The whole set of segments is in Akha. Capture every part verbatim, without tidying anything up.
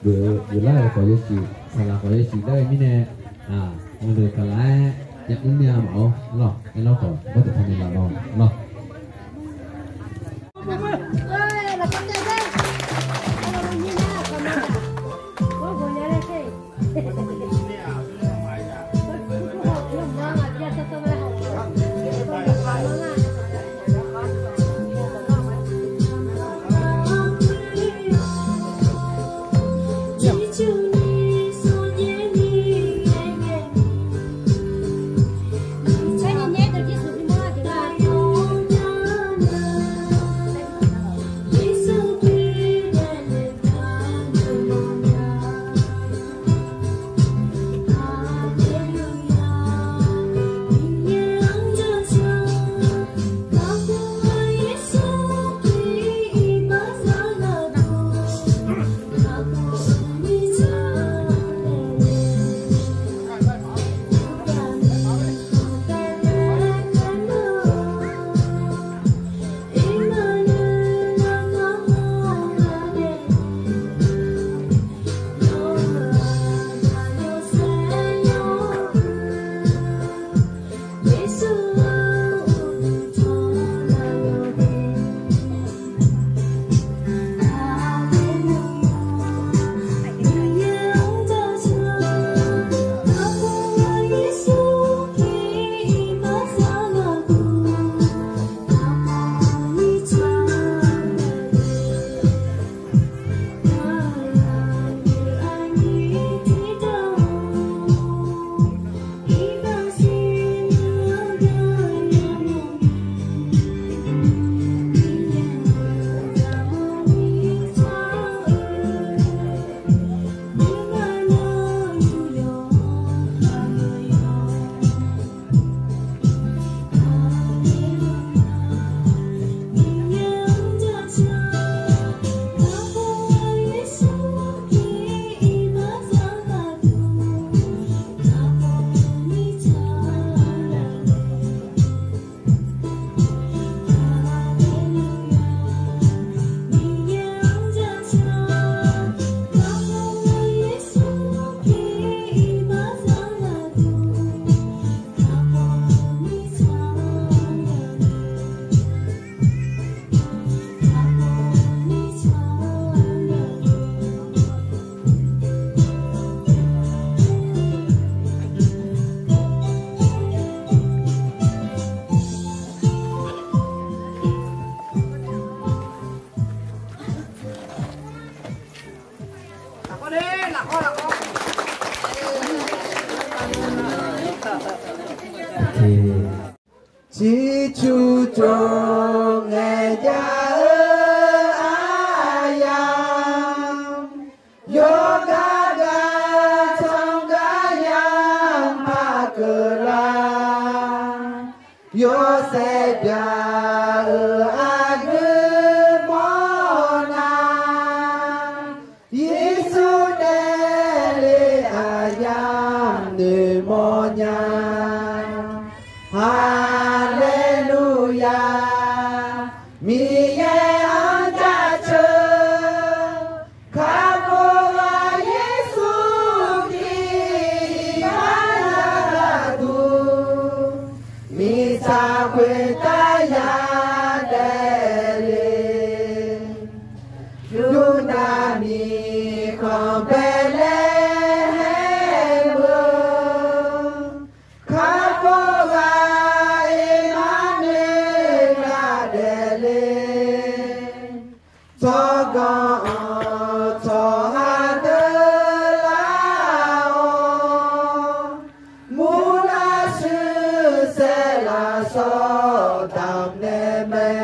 geuf-eu geuflar-euq khawf yawshuif, saqlaq khawf yawshuif gar-eu mirnae, ngaq deuq saqlaq-aer yamr mir-a maqawr lawq. Aerlawr khawf, bawrtaq taqnaeq laf lawq lawq. Ciqcur tsov ngaeq jav-eu aryamq, yawqgar gar tsanr gar yamq paqkeuv lar, yawshaef byaq-euq aqgeu mawrnar, Yeqsur nae le aqyamq noeqmawr nya. Haleluya, Miqyaer-anr jaceuq, kakhof-a Yeqsur Kali-anr gharduq, mirtsaq khoertav yadaef le. Yurdav mirkhanq Baeqlaeqhaeq-eu, kakhof ghaq Ermarnaeq ghaqdaef le. Tsawrganr-anr tsawrhaq deuq lar-awr, murnar shuir saer lafsawr damq nae mae.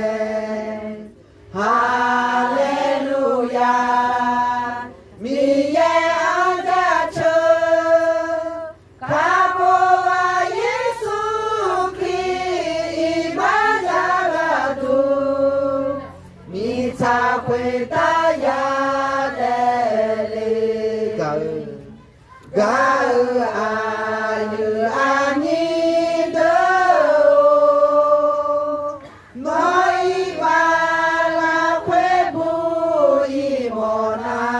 Haleluya, Miqyaer-anr jaceuq, kakhof-a Yeqsur Kali iqbax ya gharduq, mirtsaq khoertav yadaef le. Gaq-eu, gaq-eu aqyuif aqnyir deuq-or, nawr iqbax lafkhoer bu-ir mawfnar,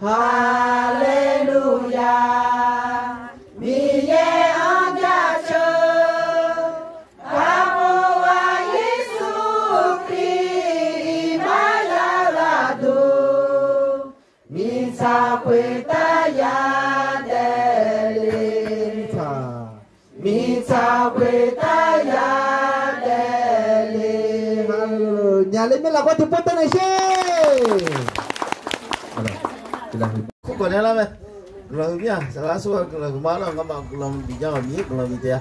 Haleluya, Miqyaer-anr jaceuq, Kaqmawr-aq Yeqsur Kali iqbax ya ghaqduq, mirtsaq khoertav ya daefle. Mirtsaq khoertav ya daefle. Nyaqle maer lafkhoer tiqpov teunaeq sher. Kur gawq nae lar mae. Guiqlanq huiq mir-aq, saqlaq sar-eu guiqlanq huiqma lawq, ngamaf guiqlanq bif nya-awq, Miqyaer guiqlanq bif taef-a.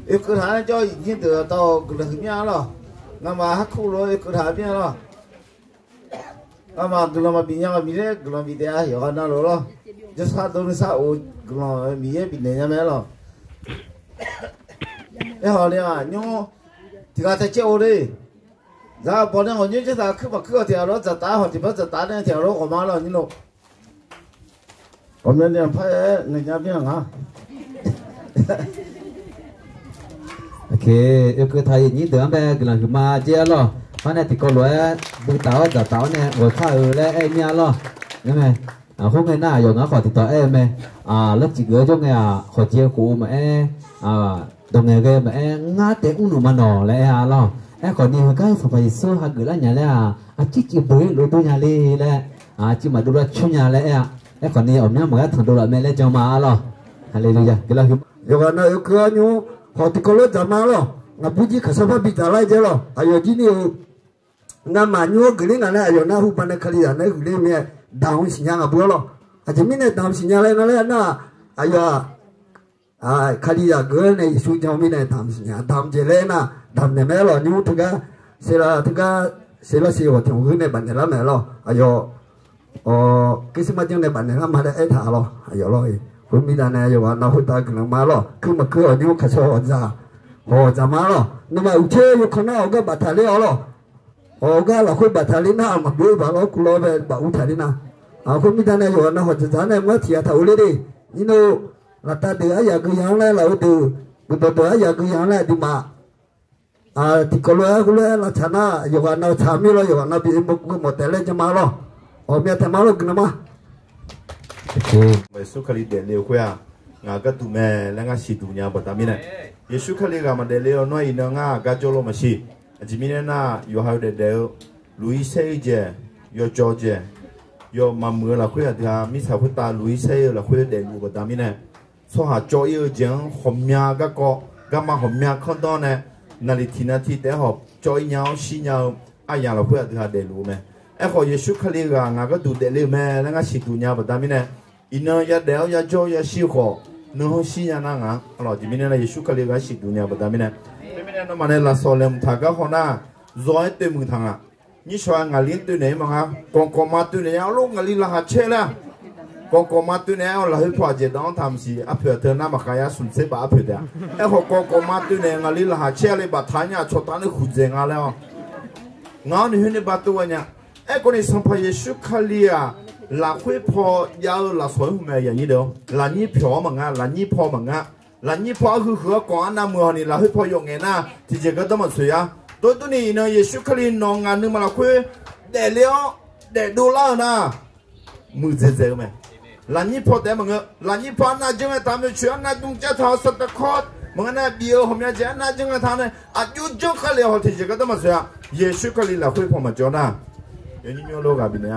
Oekeuv taq-anr jawr-eu iqnyir deuq-eu dawq-eu guiqlanq huiq mir-a lawq. Ngamaf harkur lof-aer oekeuv taq mir-a lawq. Ngamaf guiqlanq maqbif nya-eu Miqyaer guiqlanq bif taef-a, yawqghaq navluf lawr. Jawrsar dov nuisar of guiqlanq-eu Miqyaer bifnaeq nya mae lawq. Aerkhawf ni-aq, nymr tiqghaq tae caer-eu le. Zaq bawq nae ghawqnymr jawrsar kuir maqkuir-awq tiqghaq lof-aer dzaqtaf-aer hawq tiqpar dzaqtaf nae tiqghaq lof ghawqma lawq nyir lo. Ghawqmyani aqpar-aer ngaeqnya mir-a nga. Oekeuv taq-euq iqnyir deuq-anr bae guiqlanq huiqma jaer-a lawq. Par nae tiqkawv lof-aer buitaf-awr dzaqtaf-awr nae ghawqkar-eu laer aer mir-a lawq. Ngar mae, khoerngae nar aqyawf ngar khawf tiqtawq aer-eu mae. Larcif geuf-aer jawr ngae-aq, khawqjae khof-eu maqaer, dawq ngaeqghae maqaer, ngar taef mrluf ma nawq laer aer-a lawq. Aerkhawf ni heugar Sanqpaq Yeqsur hageuf lar nya laer-aq, arcir cif beu-ir lof dur nya le laer, arcif maqdov lar coer nya laer aer-a. Aerkhawf ni ghawqmyanr maqgar tanqdov laf mae laer jan ma-a lawq. Haleluya. Guiqlanq huiq. Yawqghaq nav oekeuv-awr nymr khawf tiqkawv lof dzaq ma lawq. Ngaqbur jir kaqsar par bi dzaq lar-aer jaer lawq. Aqyawf jir ni-eu ngamaf nymr-anr geufler ngaq nae aqyawf nar hubanae Kalizaq nae huiqler-eu mirnae damq-eu siqnya ngaqbur-a lawq. Aqjeq mirnae damq siqnya laer nga laer nar, aqyawf-aq, Kalizaq geuf-aer nae Yeqsur jan-eu mirnae damq siqnya damq jeq laer nar, damq naeq mae-a lawq. Nymr teugar, seqlaq teugar, seqlar siq ghawq tiq ghaq ghoer nae bafnaeq lar mae lawq. Aqyawf Kirsmar janr nae bafnaeq lar ma laer aertaq-a lawq. Aqyawf lawr-e, khoermirnae yawqghaq nav khoertav guiqlanq ma lawq. Kuir maqkuir-awq nymr kaqsar hawq dzaq, hawq dzaq ma lawq. Nawmaf uqter yawkawr nar awqgar baftaq ler-awr lawq. Awqgar lafkhoer baftaq ler nar, maqbyav-ir baq lawr kur lawr bae baf ur taq ler nar. Khoermirnae yawqghaq nav hawq dzaqdzaq-anr nae maqar tiq ghaq taq ur ler de. Nymr-eu laftav deuq aryaq geuya-anr laer lafdeuq, guiqdawq deuq aryaq geuya-anr laer aqduimaf tiqkawv lof-aer heulof-aer lavtsaq nar, yawqghaq nav tsaq mir lawr, yawqghaq nav bi mawrgeu mawf taef laer jan ma lawq. Ghawqmya taef ma lawr, guiqlanq ma. Yeqsur Kali daefle-eu khoer-aq, ngaq gharduq mae laer ngar siqduq nya baqda mirnae, Yeqsur Kali ghaq maqdaef le-awr nawr iqnan ngar aqgar jawr lawr maqsiq. Aqjeq mirnae nar, yawqha-eu daefdaef-eu luq-ir saer-ir jeq, yawjawq jeq, yawf maqmuiq-eu lafkhoer aqdui-aq mirtsaq khoertav luq-ir saer-ir-eu lafkhoer daefluf-eu baqda mirnae, tsawrhaq cawv-ir-eu jeq-anr ghawqmya garkawv, garma ghawqmya kanrdanr nae, naqliq tiq navti taef-aer hawq cawv-ir nya-awr shir nya-eu aryaq lafkhoer aqdui ha daefluf-eu mae. Aerkhawf Yeqsur Kali ghaq ngaq gharduq daefle-euq mae laer ngar siqduq nya baqda mirnae, iqnan yadaef-awr yajawr-eu yashir-eu khawf, nan-anr shir nya nar ngaq-anr lawq. Aqjeq mirnae nar Yeqsur Kali ghaq siqduq nya baqda mirnae, teumirnae nawmaf nae lafsawq laeqhmq taq gar haw nar, zawq-aer toeqmuiq taq ngaq. Nyirshawq-aer ngaqli-anr toeqnaeq-ir maqnga. Kawqkawq ma toeqnaeq-a lor, ngaqli laqkhaq caer laer-aq. Kawqkawq ma toeqnaeq-aer-awr laqkhoer paw aqjeq dawq-anr taq maqsiq. Arpoeq aqteu nar maqkhav yar smq tser baf arpoeq taef-a. Aerkhawf kawqkawq ma toeqnaeq ngaqli laqkhaq caer le baftaq nya cawqtaf nae huqdzaeq nga laer-awr, ngaq-anr noeqhmq nae ba tov ghae nya. Aerkhawf ni Sanqpaq Yeqsur Kali-aq, lafkhoer paw jav-eu lafsawq-anr hmq mae, aqyuif aqnyir deuq-awr, lafnyir pyawq-awr maqnga, lafnyir paw maqnga. Lafnyir paw arhuiq huiq-awr kawq arnav muiq hawq ni lafkhoer paw yawf ngaeq nar tiqjeq gardanr maqtsoeq ya. Tov durni iqnan Yeqsur Kali nawq ngaq nuima lafkhoer daefle-awr daefdov lar-eu nar, muiqdzaeq dzaeq-eu mae. Lafnyir paw taef-aer maqngeur. Lafnyir paw arnav janr ngae taq maeqtsoeq, arnav dmcav taq-awr saqtaqkawr maqngeur nar, bif-eu ghawqmya jeq arnav janr ngae taq nae aqjox janr kharle-awr hawq tiqjeq gardanr maqtsoeq ya. Yeqsur Kali lafkhoer paw maqjawr nar, yawnyir nymr lof ghaq bifnaeq-a.